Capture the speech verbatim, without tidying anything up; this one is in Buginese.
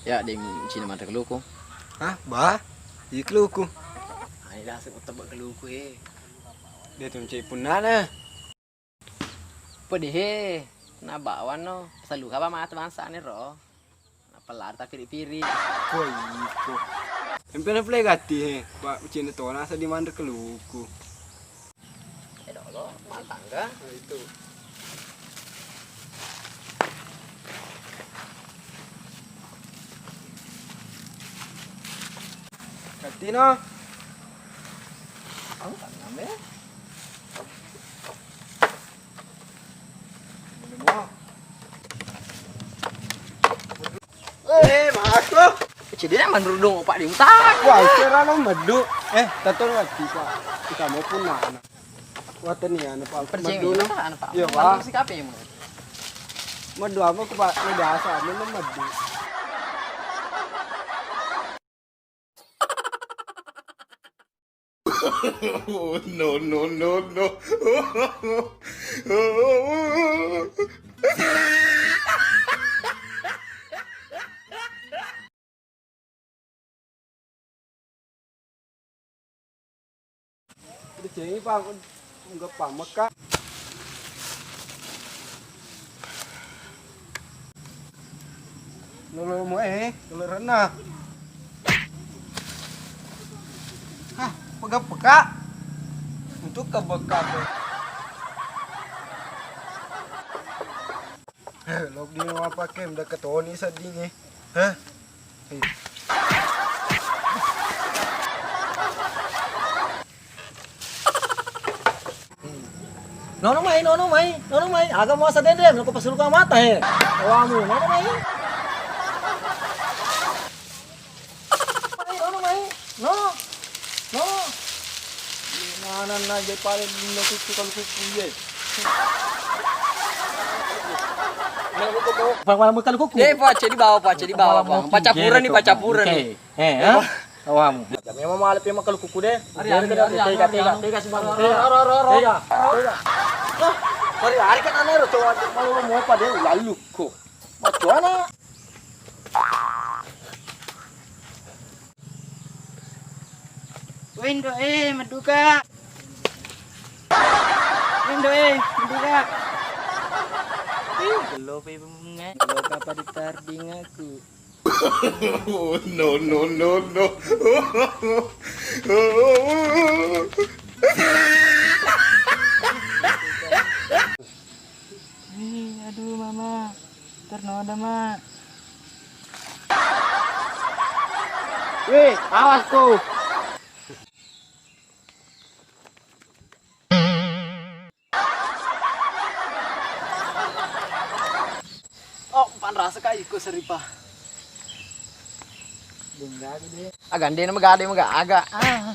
Ya, deng cina mata keluku. Hah, bah? Iya keluku. Ani dah sebut tebak keluku, eh. Dia tu cek punana. Pedehe, na bawano, saluka ba mata bangsane ro. Nappa lari tapiri-piri. Wah, iko. Empe na pole gatti, he. Pak, cina tona sa di mandek keluku. Eh, dolo, mantangga. Nah, itu. Gattino. Mantangga, me. Eh, masuk. Cedina menurut dong, Pak, di utak. Wah, kira lo meddu. Eh, tatul ngerti, Pak. Kita mau pun nana. Wah, teni anu, Pak. Percaya meddu, no? Iya, Pak. Sikape mu? Meddu apa, Pak? Ini biasa, anu, no, meddu. No, no, no, no. Decengi, Pak, nggak pamek, Kak. Lolo mo, eh, lolo rena. Hah, pega-pega. Untuk ke beka, Pak. Eh, lo di mana pakai, udah ketoni sedih nih. Hah? Nono mai, nono mai, nono mai. Aga muasa dendem, lo pasulu ka mata he. Awamu, nono mai. Mai, nono mai. Nono. Nono. Mana na je pale dino tutu kalau kuku ye. Pala mekal kuku. Eh, pace di bawah, pace di bawah, Bang. Pacapuran nih, pacapuran nih. Eh, ha? Tawamu. Memang male pe mekal kuku deh. Ari, ari, tega, tega, tega, semua. Tega, tega, tega. Hari, hari kan aneh, coba malu mau pada lalu kok. Macana. Wendo, eh, maduka. Wendo, eh, maduka. Ih, gelo pe bunga. Gelo apa ditarding aku. No, no, no, no. Ih, aduh, Mama. Ternoda, Mak. Weh, awas kau. Oh, panrasa ka iko seripa. Aga ande na magade maga aga. Ah.